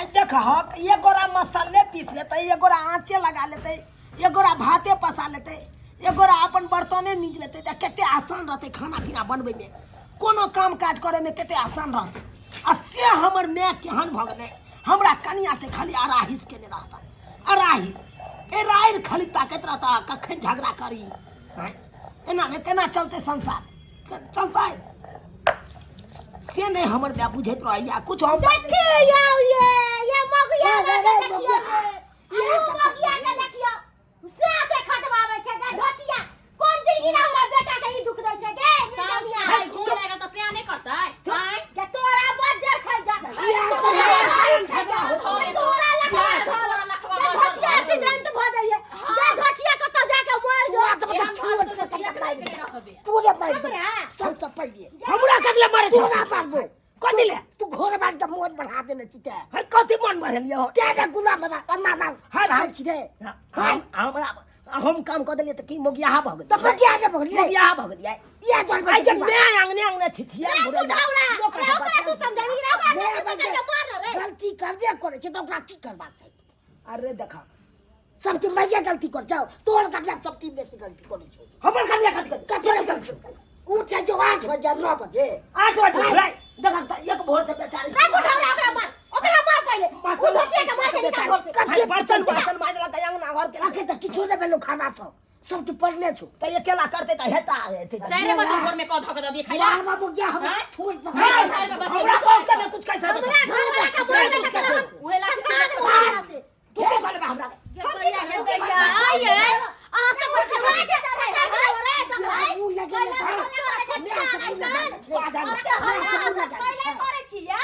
आइ देखहक, एक गोरा मसाले पीस लेतै, एक गोरा आँचे लगा लेतै, एक गोरा भाते पसा लेतै, एक गोरा अपन बर्तने मीज लेतै तऽ कते आसान रहतै। खाना पीना बनबैमे, कोनो काम काज करैमे कते आसान रहतै। आ से हमर माय केहन भऽ गेलै, हमरा कनिया से खाली अराहिस केने रहता, अराहिस ए राड़ि खाली ताकैत रहता कखन झगड़ा करी। आँय, एनामे केना चलतै संसार? चलतै से नहि हमर माय बुझैत रहैया कुछ हम। देखियौ ये ये मगिया रे, के रे, देखियौ। मगिया। ये मगिया के देखियौ, से से खटवाबै छै गे धोचिया। कोन जिंदगी ला हमरा बेटा के ई दुख दै छै गे? सास निजमिया। भाई घूम लेगा तऽ सिया नहि करतै? आँय? गे तोरा बज्जर खाइ जा। इएह सब तोरा तोरा लखवा तोरा लखवा गे धोचिया, एक्सीडेंट भऽ जाइए गे धोचिया, कतौ जाके मर जो। तोरा तऽ मतलब छुअत पकड़ के मारि देबौ। तोरे मारि देबौ सबसँ पहिले। हमरा कथी ले मारै छै? तोरा मारबो। कथी ले? तू घोर मारि के मोन बढ़ा देने छी तें। हर कथी मन बढ़ेलियै हो? तें ने गुलाम बाबा अन्ना नाम हर हर छी रे। हमरा हम काम कऽ देलियै तऽ की मोगियाहा भऽ गेलै? तऽ मोगियाहा नहि भऽ गेलियै। मोगियाहा भऽ गेलियै। इएह दुआरे आइ जे माय आंगने आंगने छिछिया रे तू घुरैया धाउरा लोक रे, ओकरा तू समझाबी रे, ओकरा माय तू बच्चे चल के मार रे। गलती करबे करै छै तऽ ओकरा की करबाक छै? अरे देखा, सब टीम मैया गलती कर जाओ, तोहर कटिया सब टीम बेसी गलती करै छौ। हमर कनिया कथी करै? कथी नहि गलती उठै छौ 8 बजे, 9 बजे। 8 बजे रे, देखा तऽ एक भोर से बेचारी। रे बुढ़ौरा, ओकरा मार, ओकरा मार पहिले। उ धोचिया के मार के निकाल घर से। कते बर्तन बासन माजलक, अंगना घर के। अखे तऽ किछो नहि भेलौ, खाना सब सबके पड़ले छौ। तऽ अकेला करतै तऽ हेता हेतै। 4 बजे भोर में कऽ धऽ के दऽ दियै खाइ ला। मार बाबू क्या हम आँय? छोड़ पकड़। हमरा कहू के नहि कुछ कहि सकै हमरा घर वाला के बोल के करा हम उहे लाठी समझा देबो हमरा से। तू की कहलबे हमरा? गैया गे गैया, आइए अहाँ सब खवा के चढ़ै है रे बकराई। मुँह लगे कैला सब मुँह लगा के छै। बाजल। सब मुँह लगा के छै। करै छी ये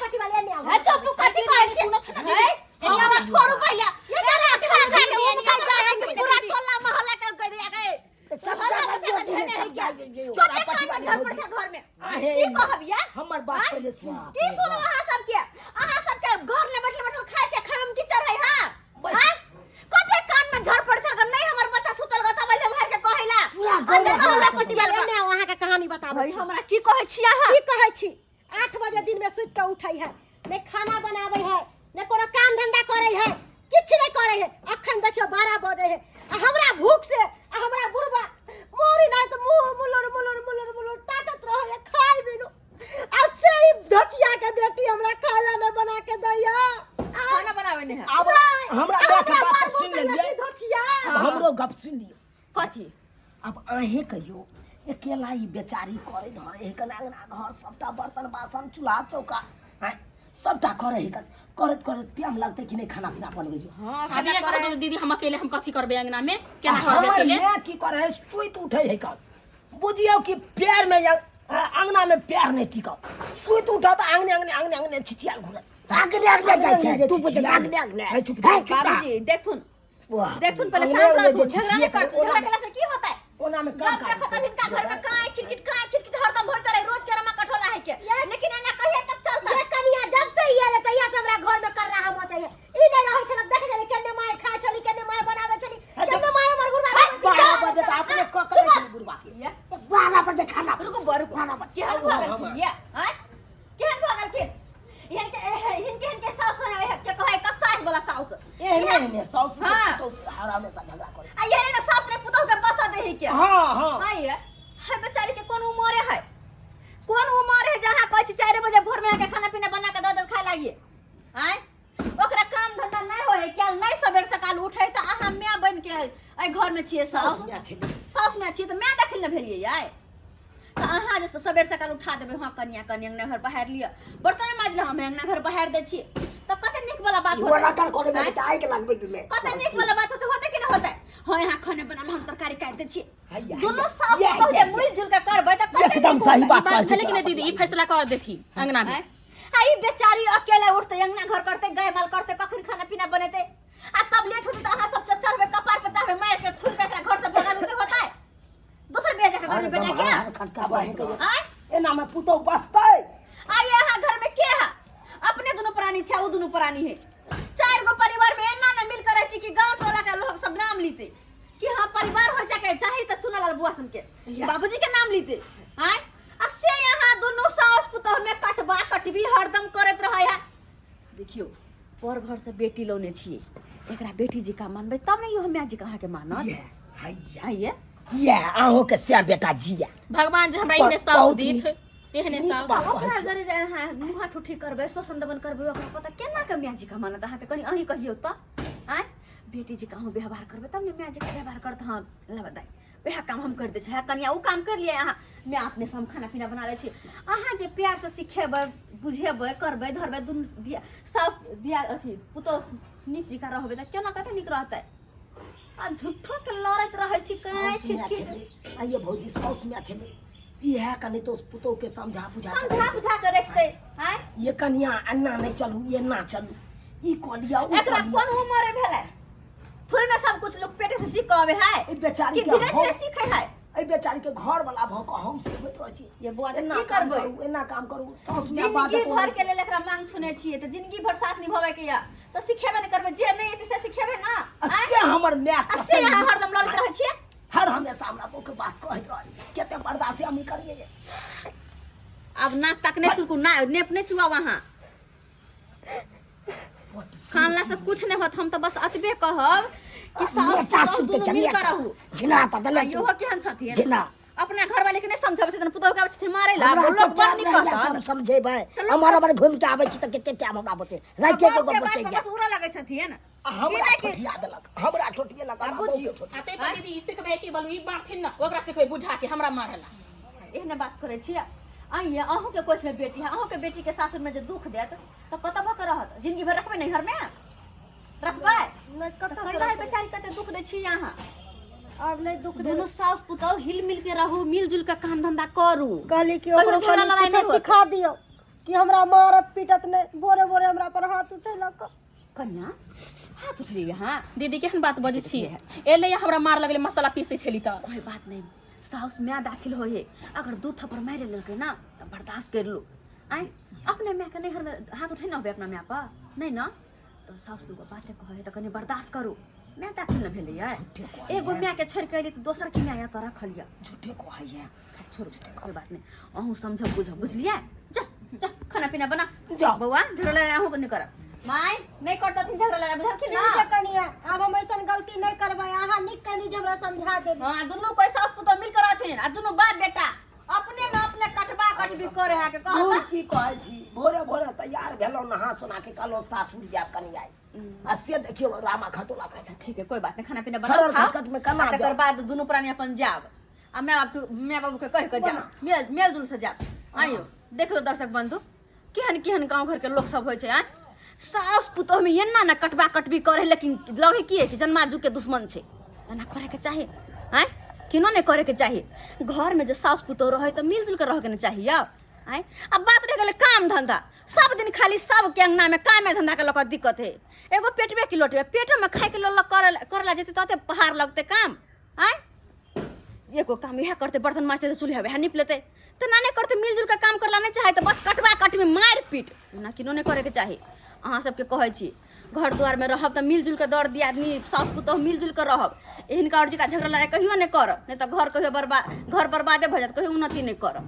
पटी वाले ने आउ। चुप, कथी कहै छी? है हमरा छोड़ू पहिले। ये जरा खा खा के मुंह खाइ जाय है कि पूरा टोला मोहल्ला के कह दिया के सब हल्ला जाय मचा के धेने है क्या? दियौ। छोटे कान में झड़ पड़ै छै घर में। आहे, की कहब या? हमर बात पहिले सुन। की सुनू अहाँ सबके? अहाँ सबके घर ले बैठल बैठल खाइ छै, खाम की चढ़ै हां? बस। हां, कते कान में झड़ पड़ै छै। अगर नहीं हमर बच्चा सुतल ग तब हम हार के कहैला। पूरा आ गाँव देखो हमरा पति वाला। एने अहाँ के कहानी बताबै भाई छी। हमरा की कहै छी अहाँ? की कहै छी? 8 बजे दिन में सुति के उठै है, ने खाना बनाबै है, ने कोनो काम धंधा करै है, किछु नहि करै है। अखन देखियौ 12 बजे है आ हमरा भूख से आ हमरा बुढ़बा मोरी नहि तऽ मुँह मुलुर मुलुर मुलुर मुलुर ताकत रहै है खाइ बिनु, आ से ई धचिया के बेटी हमरा खाना नहि बना के दैया। खाना बनाबै नहीं है। आब हमरा आ माय के हमरा बात मारबो सुनि करैया लेलियै। कि धचिया। आब हमरो गप सुनि लियौ। कथी? आब अहें कहियौ, अकेला ई बेचारी करे धरे है कन, अंगना घर सबटा बर्तन बासन चूल्हा चौका आँय सबटा करे है कन, करैत करैत टाइम लगतै कि नहि खाना पीना बनबै? हां, अभी खाना कह करे। दीदी, हम अकेले हम कथी करबै अंगना में? केना करबै हमर अकेले? माय की करे है, सुति उठे है कन, बुझियौ कि पैर में अंगना में पैर नहीं टिकल, सुति उठत अंगने अंगने अंगने अंगने छिछियाल घुरत। आगने आगने जाइ छै तू, बुझ आगने आगने। है, चुप चुप रह। बाबूजी देखथुन, वाह। देखथुन पहिले, अंगने शांत अंगने रहथुन, जे झगड़ा नहीं छिछिए करथुन। ओना झगड़ा में- केला से की होता है? ओना में जब काम काज देखो तब इनका घर में काय खिटखिट काय खिटखिट हरदम होइत रहे, रोज के रमा कठोला है के, लेकिन एना कहिया तक चलता? ये कनिया जब से ई एले तहिया से हमरा घर में कर रहा मचै है। ई नहि रहै छल, देख छली केने माय खाइ छली, केने माय बनाबै छली, केने माय हमर गुरबा। 12 बजे तऽ अपने कऽ के दै छली बुढ़बा के। ये 12 बजे खाना। रुको बा, रुको। केहन भऽ गेलखिन ये? आँय, केहन भऽ गेलखिन? हिनके हिनके हिनके साउस ने के कहै कसाई वाला साउस। एहने एहने साउस हाँ। पुतहु से हर हमेशा झगड़ा करे। आ ये ने साउस ने पुतहु के बसा दे के। हाँ हाँ। हाँ, ये है बेचारी के कोन उम्र है, कोन उम्र है जहाँ कहै छी 4 बजे भोर में आके खाना पीना बना के दऽ दे खाय लागिए? आँय, ओकरा काम धंधा नहीं होय है क्या? नहीं सवेर सकाल उठे तऽ अहाँ माय बन के एहि घर में छियै, साउस साउस माय छलै। साउस माय छियै तऽ माय देखल ने भेलियै आइ? तऽ अहाँ जे सवेर सकाल उठा देबै, हँ कनिया कनि अंगना घर बहारि लिअ, बर्तन माजि लिअ, हम अंगना घर बहारि दै छियै, तऽ कते नीक वाला बात इहो होतै। रकल करे में आँय? बेटा आगि लगबै में। कते नीक वाला बात होतै, होतै कि नहि होतै? हँ, यहाँ खाना बनाल, हम तरकारी काटि दै छियै। हैया, दुनू हैया, साउस या, पुतहु जे या, मिल जुल के करबै तऽ कते एकदम नीक सही होतै। बात बात कहै भेलै कि नहि दीदी? ई फैसला कर देथिन अंगना में। आँय? आ ई बेचारी अकेले उठतै, अंगना घर करतै, गाय माल करतै, कखन खाना पीना बनेतै? आ तब लेट होतै तऽ अहाँ सब चढ़बै कपार पर, चाहबै मारि के थुरि के एकरा घर से भगा देतै, होतै? दोसर बियाह जाके घर में बेटा के हर खटका आब अहें कहियौ, आँय? एना में पुतहु बसतै? आ यहाँ घर में के है? अपने दुनू प्राणी छै, उ दुनू प्राणी है। चार गो परिवार में एना न मिल कर रहती कि गांव टोला के लोग सब नाम लीते कि हाँ परिवार हो जाके चाही त चुनालाल बुआ सन के बाबूजी के नाम लीते। आँय, आ से यहाँ दुनू सास पुतोह में कटबा कटबी हरदम करत रहे है। देखियौ पर घर से बेटी लौने छियै एकरा बेटी जी का मानबै तब ने इहो माय जी का अहाँके मानत ये हैया आइए ये अहूँ के से बेटा जिया भगवान जे हमरा एहने साउस बहुत दीथ नीक। एहने नीक साउस बात। ओकरा जरे जे अहाँ मुँहा ठुठी करबै शोषण दमन करबै ओकरा पता केना के माय जी का मानत अहाँके कनि अहीं कहियौ तऽ आँय बेटी जी का अहूँ व्यवहार करबै तब ने माय जी का व्यवहार करत हँ लाबऽ दाइ वएह काम हम कर दै छी कनिया ओ काम कर लियै अहाँ मैं अपने से हम खाना पीना बना लै छी अहाँ जे प्यार से सिखेबै बुझेबै करबै धरबै दुनू दिया साउस दिया अथी पुतोह नीक जकाँ रहबै तऽ केना कते नीक रहतै आ झूठो के लड़ैत रहै छी साउस काँय माय खिट छलै आइए भौजी साउस माय छलै इएह कनि तो पुतोह के समझा बुझा के समझा बुझा के रखतै आँय ये कनिया अन्ना नहि चलू ये ना चलू ई कऽ लिअ ओ एकरा कऽ लिअ कोन उमर भेलै थोड़े ना सब कुछ लोग पेटे से सीख के आवे है ई बेचारी कि के धीरे हम- धीरे सीखे है एहि बेचारी के घर वाला भऽ कऽ हम सेबैत रहै छी ये बौआ तऽ एना की काम करबै? करू एना काम करू साउस माय जिंदगी बाजत भर के लेल एकरा मांग छुने छियै तऽ जिंदगी भर साथ निभाबै के या तऽ सिखेबे ने करबै जे नहि एतै से सिखेबै ना आ आँय? से हमर माय आ से अहाँ हरदम लड़ैत रहै छियै हर हमेशा हमरा बहू के बात कहैत रहै कते बर्दाश्त हम ई करियै आब नाक ताक नहि सुलकू ना नेप नहि चुआउ अहाँ खानला से कुछ नहीं होत हम तो बस अतबे कहब कि सास नेता पुतोह सुनते दुनू मिल चलिया कर रहू झिना त आ दले इहो केहन छथिन झिना। अपना घर वाले के नहीं समझाबै छथिन पुतोह के आबै छथिन मारै ला हमरा लोग के बड़ नीक टाइम रहैया कहत सब समझेबै से लोग- हमर हमर घुमि के आबै छी तऽ कते टाइम हमरा बते राइते के बाप के गप बात बचैया पर बस उड़ऽ लगै छथिन आ हमरा ई नहि कि- ठोठिया देलक हमरा ठोठिएलक आ हमरा बुझियौ। बहू के ठोठिया आ ताहि पर दीदी ई सिखबै कि बोलू ई मारथिन ना ओकरा सिखबै बुझा के हमरा मारेला एहने बात करै छियै आइए अहूँके कोइठमे बेटी है अहूँके बेटीके सासुरमे जे दुख देत तऽ कतऽ भऽ कऽ रहत जिंदगी भरि रखबै नैहरमे रखबै नहि तऽ कतऽ से कैला रखबै? बेचारी कते दुख दै छी अहाँ आब नहि दुख देबै दुनू साउस पुतहु हिल मिल के रहू मिलजुल के काम धंधा करू कहली कि कहियो ओकरो झगड़ा कनि लड़ाइ कुछो नहि होत। सिखा दियौ कि हमरा मारत पीटत नहि बोरे बोरे हमरा पर हाथ उठेलक कन्या हाथ उठली अहाँ दीदी केहन बात बजै छी एलै हमरा मार लगलै मसाला पीसै छली तऽ कोई बात नहीं साउस माय दाखिल होय है अगर दू थप्पड़ मारि लेलकै ना तऽ बर्दाश्त कर लू आय अपने माय के नैहर में हाथ उठे ना होबे अपना माय पर नहीं ना तऽ साउस दूगो बाते कहै है तऽ कनि बर्दाश्त करू माय दाखिल न भेलै एगो माय के छोड़ि के अयली तऽ दोसर के माय तऽ रखल यऽ झूठे कहैया छोड़ू कोई बात नहीं अहूँ समझब बुझब बुझलियै जा जा खाना पीना बना जा। बौआ झगड़ा लड़ाई अहूँ नहि करब माय नहि करतथिन झगड़ा लड़ाई बुझलखिन ठीक ना है कनिया आब हम ऐसन गलती नहीं करबै अहाँ नीक कनी जे हमरा समझा देब हाँ दुनू कोई सास पुतोह मिल कर रहथिन आ दुनू बाप बेटा अपने में अपने कटबा कटबी करे है के हम कहता की कहै छी भोरे भोरे तैयार भेलहुँ नहा सोना के कहलहुँ सासुर जायब कनि आइ आ से देखियौ रामा खटोला अच्छा ठीक है कोई बात नहीं खाना पीना खरर बनाओ खाओ खटखट में केना आ तकर जाउ? बाद दुनू प्राणी अपन जाब आ माय बाप के माय बाबू के कह के जाब मेल मेल जुल से जाब आइयो देखो दर्शक बंधु केहन केहन गांव घर के लोग सब होइ छै आँय सास पुतोह में एना ना कटबा कटबी करे लेकिन लगे की है कि जन्माजू के दुश्मन छै एना करे के चाही आँय केनो नहि करे के चाही घर में जे सास पुतोह रहे तऽ मिलजुल के रह के ने चाही यौ आँय अब बात रह गेलै काम धंधा सब दिन खाली सबके अंगना में कामे धंधा के लऽ कऽ दिक्कत है एगो पेटवे के लोटबे पेटो में खाए के लऽ करे करला जेतै तते पहाड़ लगतै काम आँय एगो काम इएह करतै बर्तन माजतै तऽ चूल्हा वएह नीप लेतै तऽ ना नहि करतै मिलजुल के काम करला नहि चाहे तऽ बस कटबा कटबी मारि पीट ओना किनो नहि करैके चाही अहाँ सबके कहै छी घर दुआरमे रहब तऽ मिलजुल के दर दियादनी साउस पुतोह मिलजुल के रहब हिनका आओर जकाँ झगड़ा लड़ाइ कहियो नहि करब नहि तऽ घर कहियो बर्बाद घर बर्बादे भऽ जायत कहियो उन्नति नहि करब।